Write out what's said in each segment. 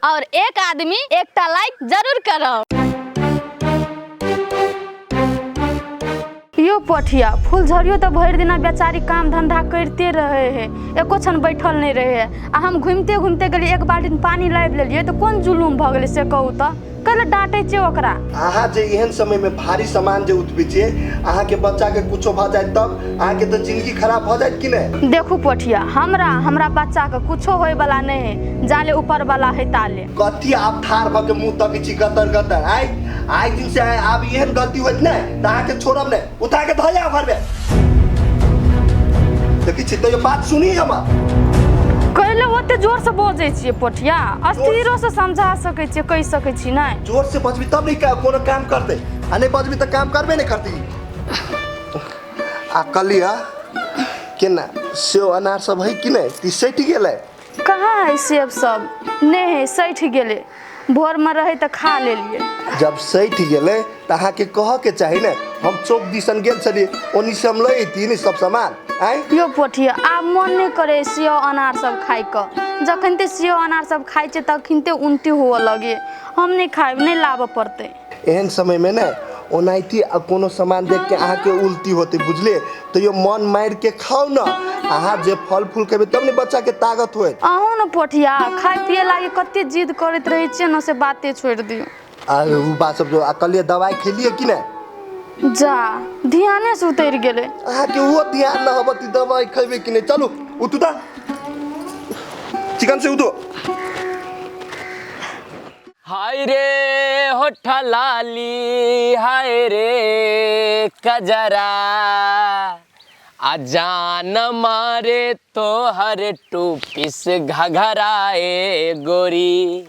और एक आदमी एकटा लाइक जरूर करब। यो पठिया फुलझड़ियो तऽ भरि दिना बेचारी काम धंधा करिते रहे है, एको क्षण बैठल नहि रहे है। आ हम घुमिते घुमिते गेलियै, एक बाल्टीन पानी लाबि लेलियै तऽ कोन जुलुम भऽ गेलै से कहू तऽ? कैले डाँटै छियै ओकरा? अहाँ जे एहन समय में भारी सामान जे उठबै छियै, अहाँ के बच्चा के कुछो भऽ जायत तब अहाँ के तऽ जिंदगी खराब भऽ जायत कि नहि? देखू पोठिया, हमरा हमरा बच्चा के कुछो होय वाला नहीं है, जाले ऊपर वाला है ताले। कथी आप ठार भऽ के मुंह तकै छी गतर गतर? आइ आइ दिन से आब एहन गलती होइत नहि तऽ अहाँ के छोड़ब नहि, उठा के धऽ जाउ घर में। देखै छी तैयो बात सुनी हमर। कैले ओते जोर से बजै छियै पोठिया? अस्थिरो से समझा सकै छियै, कहि सकै छी नहि? जोर से बजबी तब नहि कोनो काम करतै, आ नहि बजबी तऽ काम करबे नहि करतै। आ कहलियै केना सेव अनार सब है कि नहि? ती सटि गेलै? कहाँ है सेब सब, नहि है, सठि गेलै। भोर में रहै तऽ खा लेलियै। जब सठि गेलै तऽ अहाँके कहऽके चाही ने, हम चौक दिसन गेल छलियै, ओनी से हम लऽ अयती ने सब सामान। आँय यो पोठिया, आब मन नहि करे सेव अनार सब खाइके। जखन ते सेव अनार सब खाइ छै तखन ते उल्टी हुअ लगे। हम नहि खायब, नहि लाबऽ पड़तै। एहन समयमे ने ओनाहिते आ कोनो सामान देख के अहाँके उल्टी होतै, बुझलियै? तैयो मन मारि के खाउ ने। अहाँ जे फल फूल खेबै तब ने बच्चाके ताकत होयत। अहूँ ने पोठिया खाय पिए लागी कते जिद करैत रहै छियै ने, से बाते छोड़ि दियौ। आ उ बात सब जो आ कहलियै दवाइ खेलियै कि नहि? जा, ध्याने से उतरि गेलै। अहाँके ओहो ध्यान न होबत दवाइ खेबै कि नहि। चलू उठू तऽ चिकन से उठू। हाय रे होठ लाली, हाय रे कजरा, आ जान मारे तोहर टूपी से घघराए गोरी,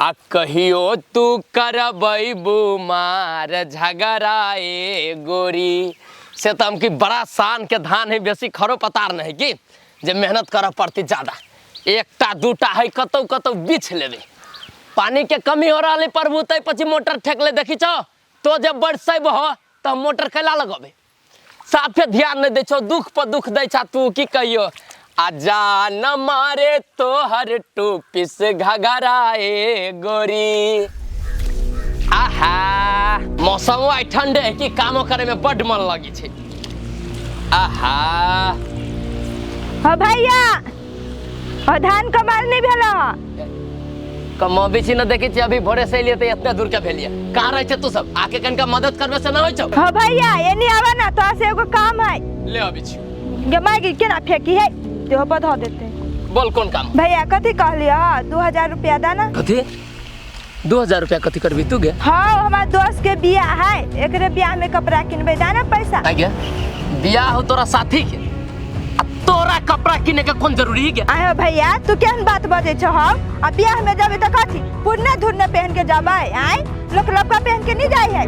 आ कहियो तू करबैबू मार झगड़ाए गोरी। से तऽ हम कि बड़ा शान के धान है, बेसी खरो पतार नहीं कि जे मेहनत करऽ पड़ती ज्यादा। एकटा दूटा है, कतौ कतौ बिछ लेबै। पानी के कमी हो रहल है प्रभु, तै પછી मोटर ठेकले देखी छौ तो जब बरसैब हो तऽ हम मोटर कैला लगबै? साफे ध्यान नहीं दै छौ, दुख पर दुख दै छा तू, की कहियो। आ जान मारे तोहर टोपी से घघराए गोरी। आहा, मौसमो आइ ठंडे है कि कामो करे में बड्ड मन लगी छै। आहा। हाँ भैया, और धान कमाल नहीं भेल? कमाबै छी न, देखै छी अभी भोरे से एलियै तऽ एतना दूर के भेलियै। कहाँ रहै छै तू सब? आके कनिका मदद करबे से ना होइ छौ? हाँ भैया, एनी आवा ना, तोरा से एगो काम है। ले अबै छी। गे माय केना फेंकी है, तेहो पर धऽ देते। बोल, कोन काम? भैया, कथी कहलियै? 2000 रुपया दा ना। कथी 2000 रुपया? कथी करबी तू गे? हाँ, हमार दोस्त के बियाह है, एकरे बियाह में कपड़ा किनबे, दा ना पैसा। आ गे, बियाह हो तोरा साथी के आ तोरा कपड़ा किने के कोन जरूरी है गे? आयो भैया, तू केहन बात बजै छौ? हम आ बियाह में जेबै तऽ कथी पुरने धुरने पहन के जेबै? आँय, लोक लबका पहन के नहीं जाइ है?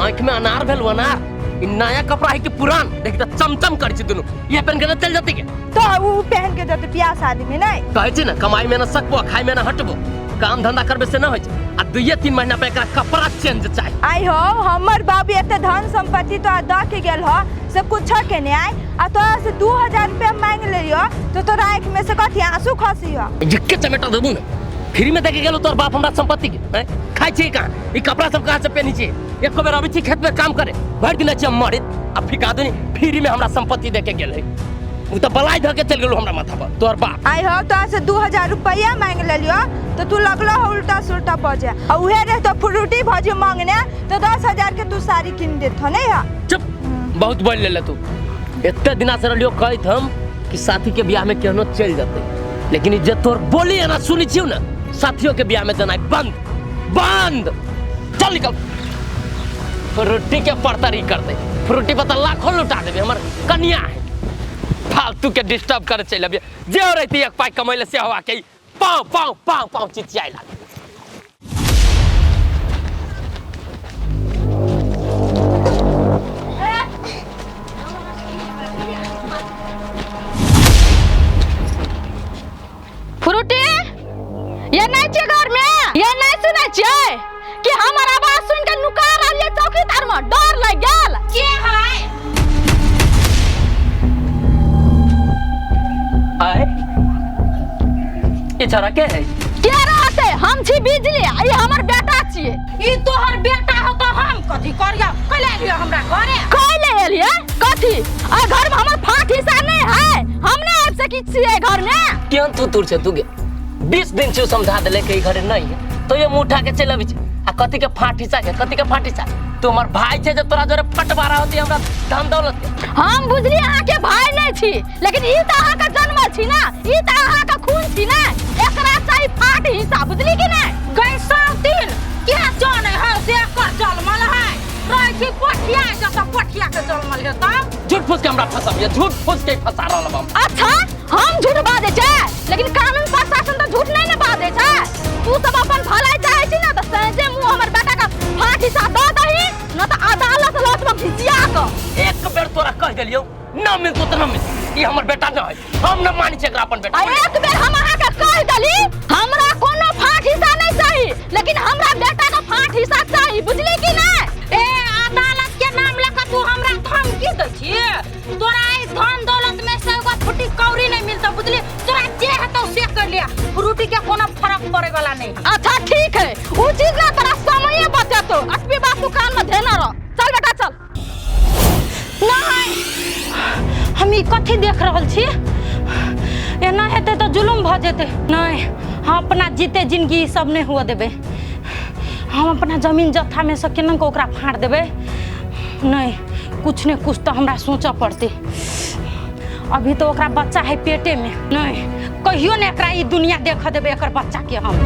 आँख में अनार भेल अनार। ई नया कपड़ा है कि पुरान? देख तऽ चमचम करै छै दुनू। ये पहन के न चल जतै के? तो उ पहन के जेतै बियाह शादी में नहीं? कहै छै ने, कमाई में न सकबो आ खाई में न हटबो। काम धंधा करबे से न होइ छै। आ दुइये तीन महीना पे एकरा कपड़ा चेंज चाही। आई हो, हमर बाबू एते धन संपत्ति तो दऽ के गेल हो से कुछ के नहीं आय, आ तोरा से 2000 रुपया मांग लेलियो तो तोरा आँख में से कथी आंसू खसी हो? जिक्के चमेटा देबू ने। फ्री में देके गेलो तोहर बाप हमरा संपत्ति के? हैं, खाइ छी कहाँ? ई कपड़ा सब कहाँ से पहनी छी? एको बेर अबै छी खेत में काम करे? भरि दिन छी हम मरैत आ फिका दुनी फ्री में हमरा संपत्ति देके गेल है। उ तऽ बलाई धऽ के चलि गेलो हमरा माथा पर तोहर बाप। आई हो, तोरा से 2000 रुपया मांग लेलियो तो तू लगलो हो उल्टा सुल्टा बजे, आ उहे रह तो फ्रूटी भजी मांगने तो 10,000 के तू साड़ी किन देत हो नहीं हा? चुप, बहुत बोल लेले तू। एते दिना से रहलियो कहैत हम कि साथी के बियाह में केहनो चलि जेतै, लेकिन ई जे तोर बोली एना सुनै छियौ ने, साथियों के बियाह में जेनाइ बंद बंद। चल निकल। फ्रूटी के परतरी करतै, फ्रूटी पर तऽ लाखों लुटा देबै। हमर कनिया है, फालतू के डिस्टर्ब करे चलि अबियै। जे रहती एक पाइ कमैले से हवा के पाँव पाँव पाँव पाँव चिचियाइ लागल। फ्रूटी, ये नहीं छियै घर में? ये नहीं सुनै छियै कि हमर आवाज सुन के नुका रहलियै चौकी तर में? डर लागि गेल? के है? आय, ई छोरा के है? के रहते? हम छी बिजली आ ई हमर बेटा छियै। ई तोहर बेटा हो तो हम कथी करियो? कैले एलियो हमरा घरे? कैले एलियै कथी? आ घर में हमर फाट हिस्सा नहीं है, हम नहीं आबि सकै छियै घर में। केहन तू तुर छै तू गे? 20 दिन से समझा देले के ई घरे नहीं है तो ये मुंह उठा के चल अबै छै। आ कथी के फाट हिस्सा के, कथी के फाट हिस्सा? तू हमर भाई छै जे तोरा जोरे फटवारा होती हमरा धन दौलत के। हम बुझली अहाँ के भाई नहीं छी, लेकिन ई त अहाँ के जन्म छी ना, ई त अहाँ के खून छी ना, एकरा चाही फाट हिस्सा, बुझली कि नहीं? गई साउतिन के जाने है से एकर जन्मल है, रहै छी पोठिया जतऽ पोठिया के जन्मल है तब। झूठ फूस के हमरा फंसाबिया, झूठ फूस के फंसा रहल हम। अच्छा हम झूठ बाजै छै, लेकिन कानून प्रशासन तऽ झूठ नहीं ने बाजै छै। तू सब अपन भलाई चाहै छी ना तऽ सहजे मुँह हमर बेटा के फाट हिस्सा दऽ दही, न तऽ अदालत लौट में घिचिया कऽ। एक बेर तोरा कह देलियौ न मिलतो तऽ न मिलतो, ई हमर बेटा न है, हम न मानै छी एकरा अपन बेटा। आ एक बेर हम अहाँ के कह देली हमरा कोनो फाट हिस्सा नहीं चाही, लेकिन हमरा बेटा के फाट हिस्सा चाही, बुझली कि नहीं? ए अदालत के नाम लऽ कऽ तू हमरा धमकी दै छी? तोरा ई धन दौलत में से एगो फुटी कौड़ी नहीं मिलतौ, बुझली? तोरा जे हेतौ से कर लिया, फ्रूटी के कोनो फर्क पड़े वाला नहीं। अच्छा ठीक है, उ चीज ना तोरा समय बचेतो, अटबी बात तू कान में धेने रह। चल बेटा चल। नहीं हम ई कथी देख रहल छी? एना हेतै तऽ जुलुम भऽ जेतै। नहीं हम अपना जीते जिंदगी ई सब नहीं हुआ देबै, हम अपना जमीन जत्था में से केना कऽ ओकरा फाड़ देबै। नहीं कुछ ने कुछ तो हमरा सोचऽ पड़तै। अभी तो ओकरा बच्चा है पेटे में, नहीं कहियो ने एकरा ई दुनिया देख देबै एकर बच्चा के हम।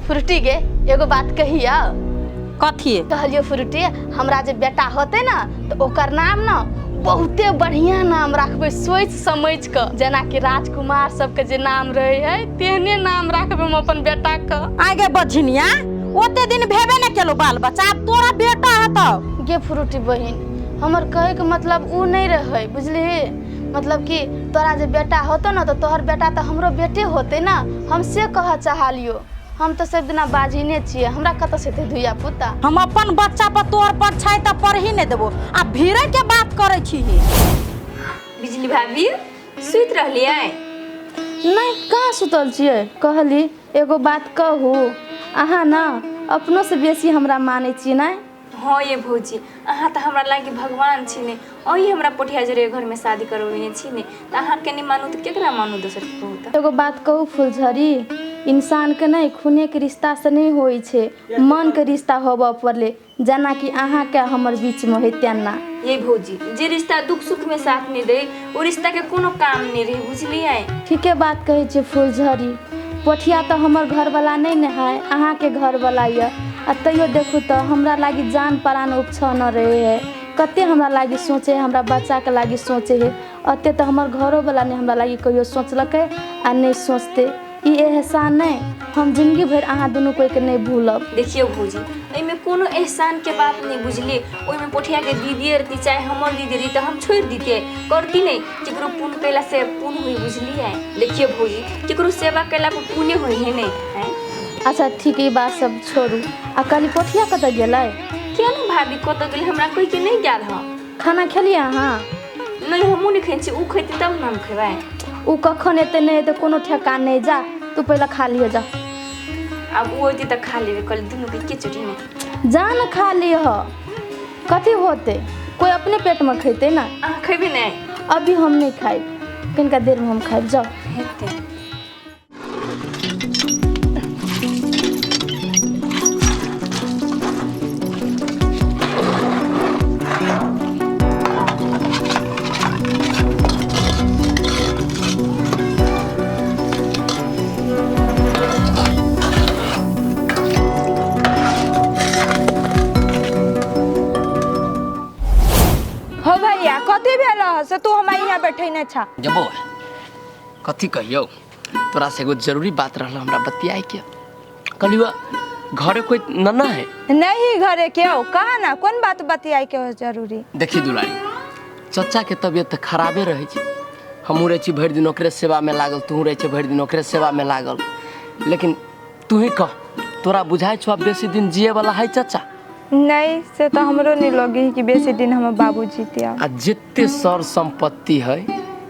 फ्रूटी गे एगो बात कहिया। कथी? कहलियो फ्रूटी, हमरा जे बेटा होते ना तो ओकर नाम ना बहुते बढ़िया नाम राखबै, सोचि समझि कऽ, जेनाकि राजकुमार सबके जे नाम रहे है तेहने नाम राखबै हम अपन बेटा के। आगे बझिनिया ओते दिन भेबे ने केलो बाल बच्चा, आब तोरा बेटा हेतौ। गे फ्रूटी बहिन, हमर कहे के मतलब उ नहीं रहे, बुझली? मतलब कि तोरा जे बेटा होतो ना तो तोहर बेटा तो हमरो बेटे होते ना, हम से कह चाहलियो। हम तो सब दिना बाजिने छियै, हमरा कतऽ से हेतै धिया पुता? हम अपन बच्चा पर तोर पर छै तऽ पर ही नहीं देबो, आ भीड़े के बात करै छी। बिजली भाभी सुति रहलियै? नहीं कहाँ सुतल छियै? कहली एगो बात कहू, अहाँ ना अपनो से बेसी हमरा मानै छियै नै? हाँ ये भौजी, अहाँ तऽ हमरा लागि भगवान छी ने, अहीं हमरा पोठिया जरे घर में शादी करबेने छी ने, तऽ अहाँ के नहीं मानू तऽ केकरा मानू दोसर के कहू तऽ? एगो बात कहू फुलझड़ी, इंसान के नहीं खूने के रिश्ता से नहीं होइ छै, मन के रिश्ता होबऽ पड़ले, जेना कि अहाँ के हमर बीच में है तेना। ये भौजी, जे रिश्ता दुख सुख में साथ नहीं दे ओ रिश्ता के कोनो काम नहीं रहे, बुझलियै? ठीके बात कहै छै फुलझड़ी, पोठिया तऽ हमर घरवाला नहीं ने है, अहाँ के घरवाला यऽ, आ तैयो देखू तऽ हमरा लागि जान प्राण उपछा न रहे है, कते हमरा लागि सोचे है, हमरा बच्चा के लागि सोचे है, अते तऽ हमर घरोवाला नहीं हमरा लागि कहियो सोचलकै आ नहीं सोचते। ई एहसान नहीं, हम जिंदगी भरि अहाँ दुनू कोई के नहीं भूलब। देखियो भौजी, एहिमे कोनो एहसान के बात नहीं, बुझली? ओहिमे पोठिया के दीदी रहती चाहे हमर दीदी रही तऽ हम छोड़ि दितियै, करती नहीं। केकरो पुण्य कैला से पुण्य हुई, बुझलियै? देखियो भौजी, केकरो सेवा कैला पर पुण्य होइ है नहीं है? अच्छा ठीक है, ई बात सब छोड़ू। आ कहली पोठिया कतऽ गेलै? किया ने भाभी कतऽ गेलै हमरा कहि के नहीं गेल हँ। खाना खेलियै अहाँ? नहीं हमहूँ नहीं खाइ छी, उ खैतै तब ने हम खेबै। उ कखन एतै नहीं एतै कोनो ठेकान नहीं, जा तू पहिले खा लिह जा। आब उ एतै तऽ खा लेबै, कहली दुनू के एके चोटी ने। जा न खा लिह, कथी होतै, कोई अपने पेट में खैतै ना। अहाँ खेबै नहीं? अभी हम नहीं खाइब, कनिका देर में हम खाइब, जाओ। हेतै। हो भैया कथी भेल से तू हमरा यहाँ बैठे ने छा? जबो कथी कहियौ, तोरा से एगो जरूरी बात रहल हमरा बतियाए के। कहलियो घरे कोई नन्ना है? नहीं घरे के हो, कहा ना कौन बात बतियाए के हो जरूरी? देखी दुलारी, चचा के तबियत तऽ खराबे रहै छै, हमहूँ रहै छी भरि दिन ओकरे सेवा में लागल, तूहूँ रहै छै भरि दिन ओकरे सेवा में लागल, लेकिन तू ही कह तोरा बुझाइ छौ आब बेसी दिन जिए वाला है चाचा? नहीं से तो हमरो नहीं लगी कि बेसी दिन हमर बाबू जीते। आ जितने सर संपत्ति है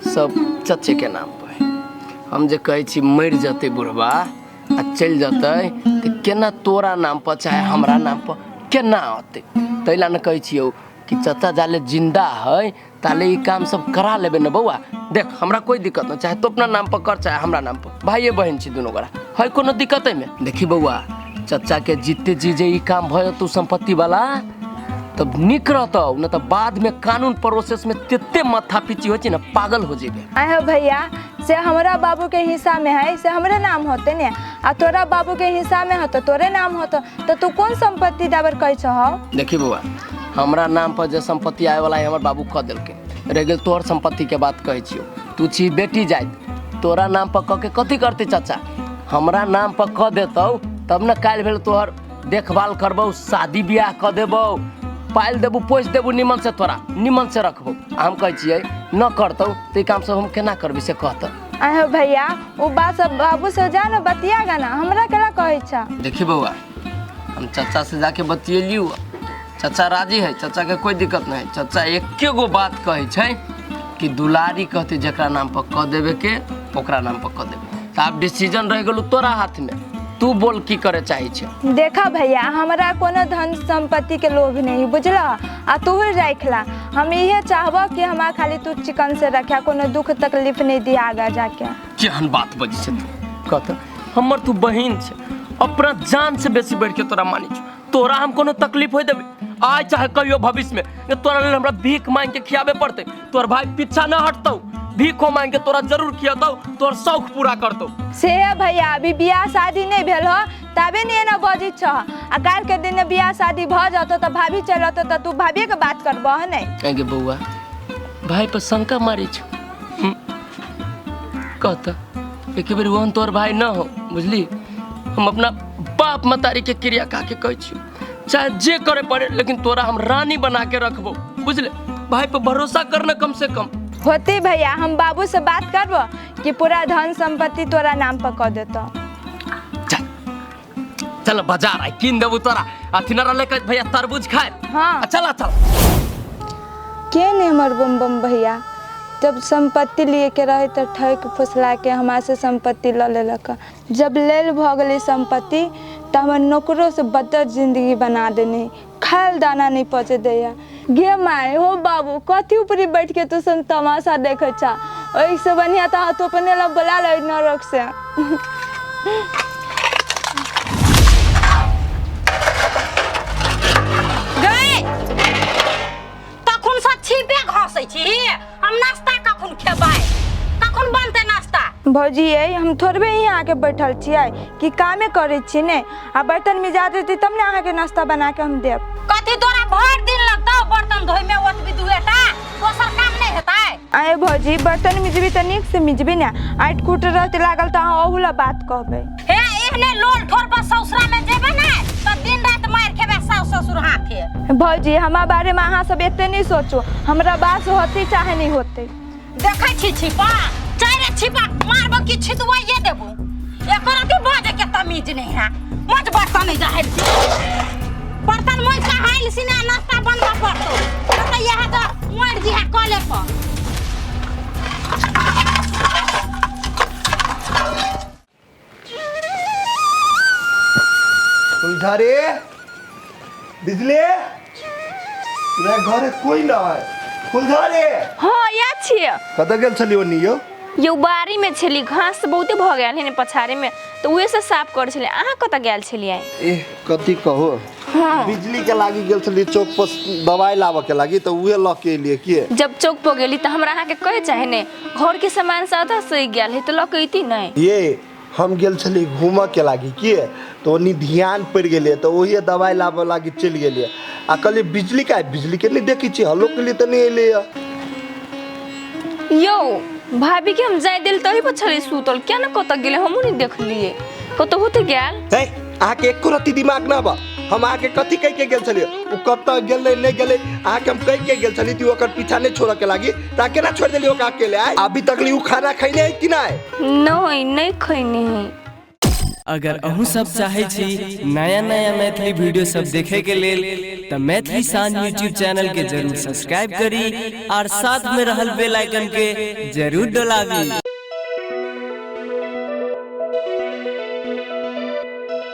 सब चचे के नाम पर है। हम जे कहै छी मरि जतै बुढ़बा आ चलि जतै तऽ केना तोरा नाम पर चाहे हमरा नाम पर केना अतै? ताहि ला ने कहै छियौ कि चचा जाले जिंदा है ताले ई काम सब करा लेबै ने बौआ। देख हमरा कोई दिक्कत नहीं, चाहे तो अपना नाम पर कर चाहे हमरा नाम पर, भाइये बहिन छी दुनू गोरा, है कोनो दिक्कत एहिमे? देखी बौआ चचा के जीते जी जे ई काम भऽ जेतौ संपत्ति वाला तब नीक रहतौ, न तऽ बाद में कानून प्रोसेस में तेते माथा पीची होइ छै ने पागल हो जेबे। आए भैया से हमरा बाबू के हिस्सा में है से हमरे नाम होते ने, आ तोरा बाबू के हिस्सा में होतो तोरे नाम होतो, तो तू कौन संपत्ति दाबर कहै छह? देखी बौआ हमरा नाम पर जे संपत्ति आए वाला है हमर बाबू कह देलकै, रहि गेल तोहर संपत्ति के बात कहै छियौ, तू छी बेटी जाइत तोरा नाम पर कह के कथी करतै चाचा? हमरा नाम पर कह देतौ तब ने काल्हि भेल तोहर देखभाल करबौ, शादी ब्याह कऽ देबौ, पालि देबौ पोसि देबौ निमन से, तोरा निमन से रखबौ। हम कहै छियै न करतौ तऽ ई काम सब हम केना करबै से कहतौ। आए भैया ओ बात सब बाबू से जा ने बतिया गाना, हमरा केना कहै छ? देखी बौआ हम चाचा से जाके बतियेलियौ, चाचा राजी है, चाचा के कोई दिक्कत नहीं। चाचा एके गो बात कहै छै कि दुलारी कहते जकरा नाम पर कह देबे के ओकरा नाम पर कह देबे, तऽ आब डिसीजन रहि गेलौ तोरा हाथ में, तू बोल की करे चाहे छे? देखा भैया हमरा कोनो धन संपत्ति के लोभ नहीं बुझला, आ तू रखला, हम इहे चाहबो कि हमरा खाली तू चिकन से रखा, कोनो दुख तकलीफ नहीं दिया आगा जाके। केहन बात बजै छै तू? कहत हमर तू बहिन छे, अपना जान से बेसी बढ़ के तोरा मानै छौ, तोरा हम कोनो तकलीफ होय देबै आइ चाहे कहियो भविष्य में, तोरा लेल हमरा भीख मांग के खियाबे पड़तै, तोहर भाई पीछा न हटतौ, भीखो मांग के तोरा जरूर खियतौ, तोहर शौक पूरा करतौ। से भैया अभी बियाह शादी नहीं भेल हो तबे नहीं एना बजै छह, आ काल्हि के दिन बियाह शादी भऽ जतौ तऽ भाभी चलि अतौ तऽ तू भाभीए के बात करबह ने? आगे बौआ भाई पर शंका मारै छौ, कहता एक बेर ओहन तोहर भाई न हो बुझली, हम अपना बाप मतारी के क्रिया खा के कहै छियौ चाहे जे करे पड़े लेकिन तोरा हम रानी बना के रखबो बुझले, भाई पर भरोसा करना कम से कम। होती भैया हम बाबू से बात करबो कि पूरा धन संपत्ति तोरा नाम पर कह देतो। चल चल बाजार आई किन देबू तोरा अथी न रहले भैया तरबूज खाए। हाँ चल चल। के ने हमर बम बम भैया जब संपत्ति लिए के रहे तो ठक फुसला के हमरा से संपत्ति ल लेलक, जब लेल भऽ गेलै संपत्ति तऽ हमर नौकरो से बदतर जिंदगी बना देने, खायल दाना नहीं पचे दैया। गे my हो बाबू कथी ऊपरी बैठ के तू सन तमाशा देखै छा, ओहिसँ बढ़िआँ तऽ तू अपने लग बोला ले नरक से। तखन से छिपे घसै छी हम, नाश्ता कखन खेबै, कखन बनतै नाश्ता? भौजी ये हम थोड़बे यहाँ आके बैठल छियै कि कामे करै छी ने, आ बर्तन मिजा देती तब ने अहाँके नाश्ता बना के हम देब। कथी तोरा भरि दिन लगतौ बर्तन धोइमे ओतबी दुएटा, दोसर काम नहि हेतै? आए भौजी बर्तन मिजबी तऽ नीक से मिजबी ने, आँटि कूट रहते लागल तऽ अहाँ ओहू ला बात कहबै। हे एहने लोल ठोर पर ससुरा में जेबै ने तऽ दिन राति मारि खेबै सासु ससुर हाथे। भौजी हमरा बारे में अहाँ सब एते नहीं सोचो, हमरा बात होती चाहे नहीं होते। देखै छी छिपा चारि छिपा मारबो कि छितवाइए देबो, एकर अथी बाजे के तमीज नहीं है। मज बर्तन नहीं जाहिर छी, बर्तन मोज के हाइल सिना नाश्ता बनबा पड़तो, त यह त मर जिहा कले पर। फुलझड़ी बिजली तोरा घरे कोई ना है? फुलझड़ी हाँ या छियै। कतऽ गेल छली ओनी यौ? यौ बाड़ी में छली, घास बहुते भऽ गेल है ने पछाड़े में तऽ उहे से साफ करै छलियै। अहाँ कतऽ गेल छलियै? एह कथी कहो, हाँ बिजली के लागी गेल छली चौक पर दवाई लाबऽ के लागी तऽ उहे लऽ के एलियै। के जब चौक पर गेली तऽ हमरा अहाँके कहे चाहे ने घर के सामान से आधा सही गेल है तऽ लऽ के अयती नहीं? ये हम गेल छली घूमऽ के लागी के तऽ ओनी ध्यान पड़ि गेलै तऽ ओहिए दवाई लाबऽ लागी चलि गेलियै, आ कहलियै बिजली का बिजली के नहीं देखै छियै, हल्लो के लिए तऽ नहि एलैया। यौ भाभी के हम जाय देल तही पर छली सुतल, क्या न कतऽ गेलै हमहूँ नहीं देखलियै, कतऽ होते गेल। हे अहाँके एको रत्ती दिमाग ना बा, हम अहाँके कथी कहि के गेल छलियै? ओ कतऽ गेलै नहि गेलै अहाँके हम कहि के गेल छली कि ओकर पीछा नहीं छोड़ऽ के लागी, तऽ केना छोड़ि देलियै ओकरा अकेले? आइ अभी तक उ खाना खैने है कि नहि? नहीं नहीं खैने है। अगर अहूँ सब चाहे छी नया नया मैथिली वीडियो सब देखे के लेल तऽ मैथिली शान यूट्यूब चैनल के जरूर सब्सक्राइब करी और साथ में रहल बेल आइकन के जरूर डोलाबी।